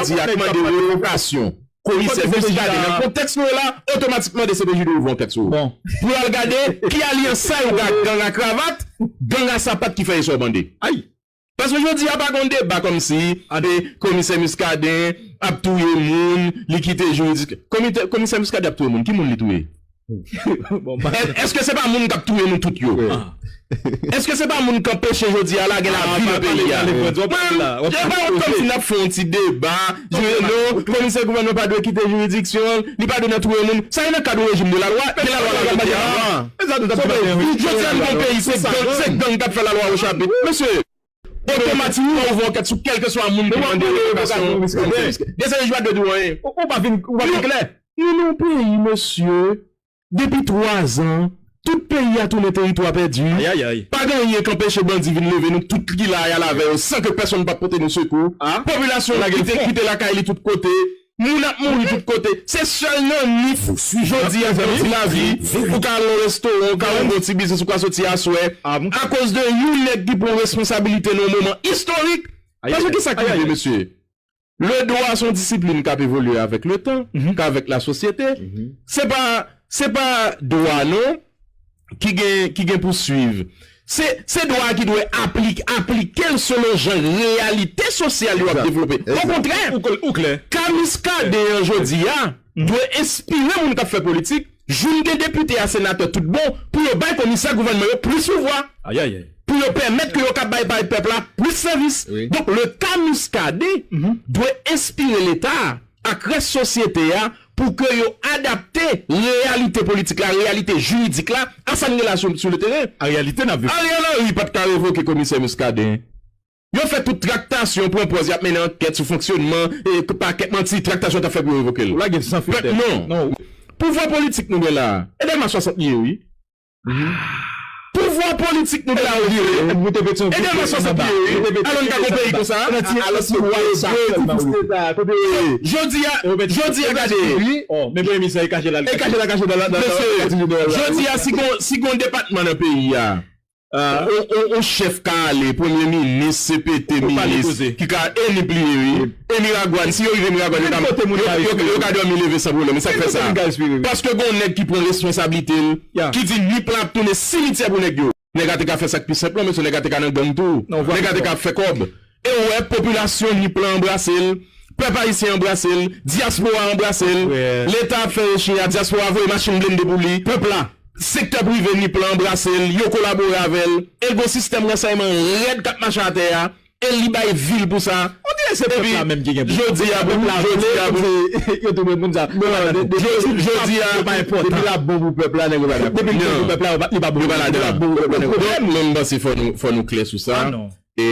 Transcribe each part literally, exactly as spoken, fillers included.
Jodi a k mande revokasyon Komisè Muscadin nan kontèks nou ye la, otomatikman D C P J dwe ouvri yon kèt sou ou. Pou l al gade ki alyans sa yo gen ak gang a kravat, gang a sapat ki fè yo sò bande. Paske jodi a pa gen deba kòmsi Komisè Muscadin ap touye moun, li kite jiridiksyon. Komisè Muscadin ap touye moun, ki moun li touye? Èske se pa moun k ap touye nou tout yo? Èske se pa moun k anpeche jodi a la gen lavi nan peyi a? Mwen, e pa yon kòmsi n ap fè yon ti deba, non, komisè gouvènman pa dwe kite jiridiksyon l, li pa dwe nan touye moun. Sa e nan kad yon rejim de lalwa, gen lalwa la jodi a. Jodi a nou gen yon peyi, se gang, se gang k ap fè lalwa ochapit. Mesye, otomatikman ou ouvri yon ankèt sou kèlkeswa moun ki mande revokasyon. D C P J pa dwe di w anyen. Ou pa vin, ou pa vin klè. Nou nan yon peyi, mesye, depi twa zan, tout peyi a tounen teritwa pèdi. Pa gen anyen k anpeche bandi vin leve nou tout ki la a y al avè yo san ke pèsonn pa pote nou sekou. Popilasyon an kite, kite lakay li tout kote. Moun ap mouri tout kote. Se sèl nan nif jodi a k ap di lavi. Ou ka al nan restoran, ou ka ouvri yon ti biznis, ou ka soti aswè. Akoz de yon nèg ki pran responsabilite nan yon moman istorik. Paske ki sa k rive, mesye? Le dwa se yon disiplin k ap evolye avèk letan, k avèk lasosyete. Se pa, se pa dwa non ki gen, ki gen pou swiv. Se, se dwa a ki dwe aplik, aplike l selon jan reyalite sosyal yo ap devlope. Okontrè, ka Muscadin an jodi a dwe enspire moun k ap fè politik, jwenn gen depite a, senatè tout bon, pou yo bay komisè gouvènman yo plis pouvwa. Pou yo pèmèt ke yo ka bay, bay pèp la plis sèvis. Donk, le ka Muscadin dwe enspire Leta a ak rès sosyete a pou ke yo adapte reyalite politik la, reyalite jiridik la, a sa n gen la sou, sou le teren. A reyalite n ap viv. Ariel Henry pa t ka revoke komisè Muscadin. Yo fè tout traktasyon, pran pòz y ap mennen ankèt sou fonksyonman, e, pakèt manti, traktasyon t ap fè pou yo revoke l. Ou lage l san filtè. Non. Pouvwa politik nou gen la a, e Dèlma swasant li ye, wi. Pouvwa politik nou gen la a, wi. E Dèlma swasant li ye, wi. Alò n ka gon peyi konsa. Jodi a, jodi a gade. Men premye minis la, e kache la, kache la, mesye, jodi a, si gon, si gon depatman nan peyi a, on, on, on chèf ka ale, premye minis, C P T minis, ki ka, e Nip li ye, wi. E Miragwàn, si yo rive Miragwàn, yo ka, yo, yo, yo ka dòmi leve san pwoblèm. E sa k fè sa? Paske gon nèg ki pran responsablite l, ki di Nip la ap tounen simityè pou nèg yo. Nèg la te ka fè sa k pi senp lan, mesye, nèg la te ka nan gang tou. Nèg la te ka fè kòb. E w wè, popilasyon Nip lan anbrase l, pèp ayisyen anbrase l, dyaspora anbrase l, Leta ap fè rechèch, dyaspora voye machin blende pou li, pèp la, sektè prive Nip lan anbrase l, yo kolabore avè l, e l gon sistèm ransèyman rèd k ap mache atè a, e li bay vi l pou sa. On dirè se pèp la menm ki gen pou. Jodi a, pou, jodi a, pou, yo tounen moun sa. Jodi a, depi l ap bon pou pèp la, nèg yo pa dakò. Depi l bon pou pèp la, li pa bon pou pèp la. Depi l ap bon pou pèp la, nèg yo pa dakò. Mwen, mwen, m panse fò nou, fò nou klè sou sa. E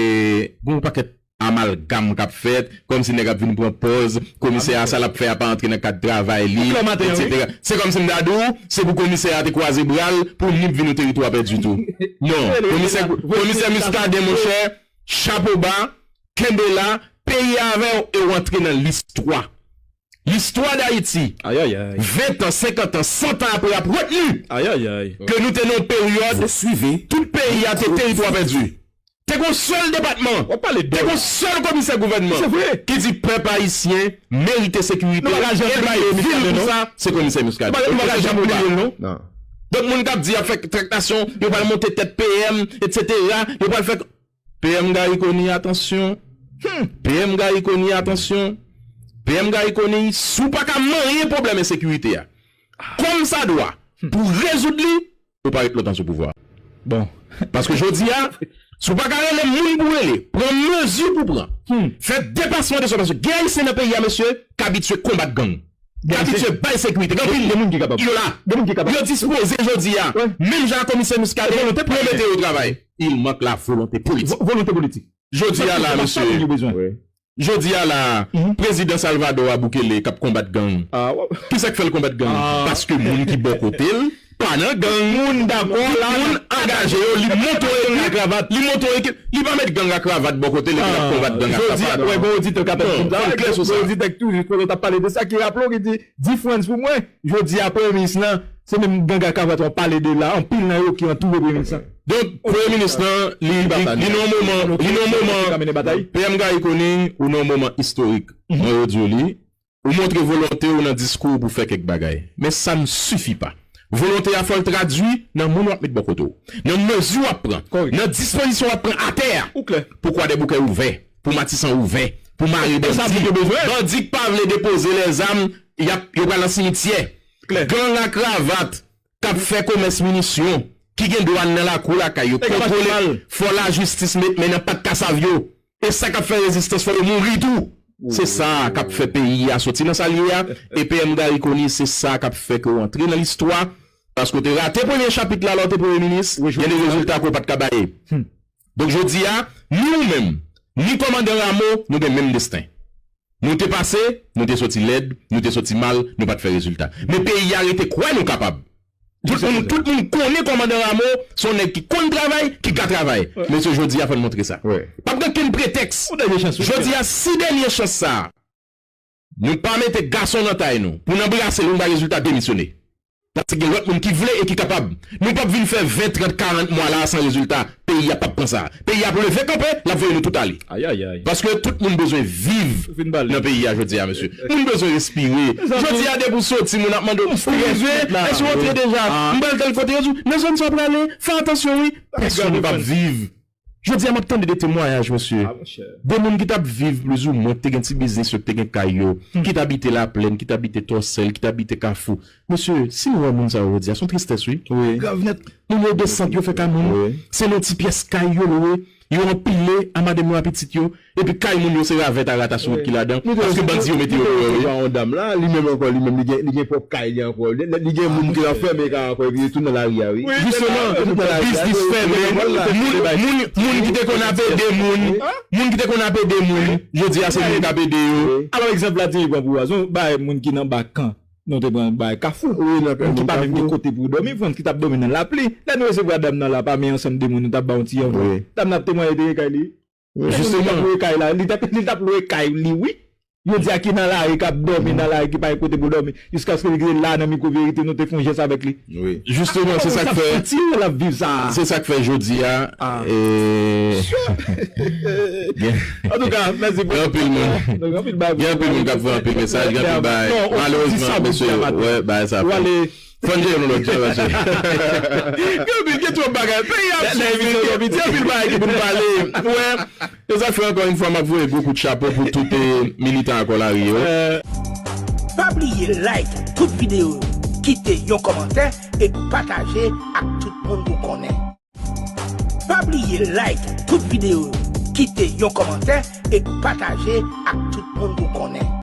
gon pakèt amalgam k ap fèt, kòmsi nèg ap vin pran pòz, komisè a, sa l ap fè a pa antre nan kad travay li, etsetera. Se kòmsi m ta di w, se pou komisè a te kwaze bra l pou Nip vin yon teritwa pèdi tou. Non, komisè, komisè Muscadin, monchè, chapo ba, kenbe la, peyi a avè w e w antre nan listwa. Listwa Dayiti, ven tan, senkant an, san tan apre, ap retni ke nou te nan yon peryòd, tout peyi a te teritwa pèdi. Te gon sèl depatman, te gon sèl komisè gouvènman ki di pèp ayisyen merite sekirite, e bay vi l pou sa, se komisè Muscadin. Nou pa ka janm bliye l, non. Donk, moun k ap di y ap fè traktasyon, yo pral monte tèt P M, etsetera, yo pral fè P M Garry Conille, atansyon. Hmm. P M Garry Conille, atansyon. P M Garry Conille, si w pa ka manyen pwoblèm ensekirite a kòmsadwa pou rezoud li, ou pa ret lontan sou pouvwa a. Bon. Paske jodi a, si w pa ka rele moun pou rele, pran mezi pou pran, fè depasman de swa, paske gen Ayisyen nan peyi a, mesye, k abitye konbat gang. K abitye bay sekirite. Gen anpil. Gen moun ki kapab. Yo la. Gen moun ki kapab. Yo dispoze jodi a. Menm jan ak komisè Muscadin, pou yo mete yo travay. Il manque la volonté politique. Volonte politik. Jodi a la, mesye. Jodi a la, prezidan Salvador a Bukele k ap konbat gang. Kisa k fè l konbat gang? Paske moun ki bò kote l pa nan gang. Moun dakò la, moun angaje yo, li monte yon ekip, li monte yon ekip, li pa met gang a kravat bò kote l epi l ap konbat gang a kravat. Jodi a, wè, gon oditè k ap tande sa, gon oditè k toujou konnen t ap pale de sa, ki raple w, ki di, di Frantz pou mwen, jodi a, premye minis lan, se menm gang a kravat w ap pale de la, anpil nan yo ki antoure premye minis lan. Donk, Premye Minis lan, li, li, li nan yon moman, li nan yon moman, P M Garry Conille, ou nan yon moman istorik. Mwen, yo di w li, ou montre volonte w nan diskou w pou fè kèk bagay. Men sa n sifi pa. Volonte a fò l tradui nan moun w ap met bò kote w. Nan mezi w ap pran. Nan dispozisyon w ap pran atè a. Pou Kwadèboukè ouvè. Pou Matisan ouvè. Pou mare bandi. Bandi k pa vle depoze lèzam, y ap, yo pral nan simityè. Gang a kravat k ap fè komès minisyon, ki gen dwàn nan lakou lakay yo, kontwole, fò lajistis met men nan pat kasav yo. E sa k ap fè rezistans, fò yo mouri tou. Se sa k ap fè peyi a soti nan sa l ye a. E P M Garry Conille, se sa k ap fè ke w antre nan listwa. Paske w te rate premye chapit la, lè w te premye minis, gen de rezilta ke w pa t ka bay. Donk, jodi a, ni ou menm, ni kòmandan Rameau, nou gen menm desten. Nou te pase, nou te soti lèd, nou te soti mal, nou pa t fè rezilta. Men peyi a rete kwè nou kapab. Tout moun, tout moun konnen kòmandan Rameau, se yon nèg ki konn travay, ki ka travay. Mesye, jodi a, fò n montre sa. Pa p gen okenn pretèks. Jodi a, si dènye chans sa a, nou pa mete gason nan tay nou, pou n anbrase l, nou bay rezilta, demisyone. Paske gen lòt moun ki vle e ki kapab. Nou p ap vin fè ven, trant, karant mwa la a san rezilta. Peyi a p ap pran sa. Peyi a ap leve kanpe, l ap voye nou tout ale. Paske tout moun bezwen viv nan peyi a jodi a, mesye. Moun bezwen respire. Jodi a, depi w soti, moun ap mande w, "Ou rive? Èske w antre deja? M pral tèl kote." Yo di w, "Nan zòn sa w prale, fè atansyon, wi." Pèsonn p ap viv. Jodi a, m ap tande de temwayaj, mesye. De moun ki t ap viv plizoumwen, ki te gen ti biznis yo, ki te gen kay yo, ki t abite Laplèn, ki t abite Tòsèl, ki t abite Kafou. Mesye, si nou wè moun sa yo jodi a, se yon tristès, wi. Grav nèt. Moun yo desann, yo fè kay moun. Se nan ti pyès kay yo lwe, yo anpile a madanm yo, a pitit yo, epi kay moun yo se ravèt a rata sou wout ki ladan, paske bandi yo mete yo deyò, wi. Yon dam la, li menm ankò, li menm, li gen, li gen pwòp kay li ankò. Li, li gen moun ki anfème kay ankò, epi yo tou nan lari a, wi. Jisteman, biznis fèmen, moun, moun, moun ki te konn ap ede moun, moun ki te konn ap ede moun, jodi a se moun k ap ede yo. Alò, egzanp la, Thierry pran pou w a, se yon bagay moun ki nan bak kan. Nou te pran bay Kafou. Wi, nan kay moun ki pa menm gen kote pou dòmi, moun ki t ap dòmi nan lapli. Lè nou resevwa dam nan la, pami ansanm de moun, nou t ap ba yon ti anvlòp. Dam nan ap temwaye te gen kay li. Wi, jisteman. Li t ap lwe kay la, li t ap, li t ap lwe kay li, wi. Yo di a ki nan lari, k ap dòmi nan lari, ki pa gen kote pou dòmi. Jiskaske li rive la nan mikwo verite, nou te fè yon jès avèk li. Wi. Jisteman, se sa k fè, se sa k fè jodi a, e, Antouka, mèsi pou. Gen anpil moun. Gen anpil moun k ap voye anpil mesaj, gen anpil bagay. Malerezman, mesye, wè, bagay sa fè. Fò n jere nou lòt jan, mesye. Gen anpil, gen twòp bagay. Peyi a ap soufri, gen anpil bagay ki pou n pale. Wè, e sa k fè, ankò yon fwa, m ap voye gwo kout chapo pou tout, e, militan akò lari yo. Pa bliye like tout videyo yo, kite yon kòmantè e pataje ak tout moun ou konnen. Pa bliye like tout videyo yo, kite yon kòmantè e pataje ak tout moun ou konnen.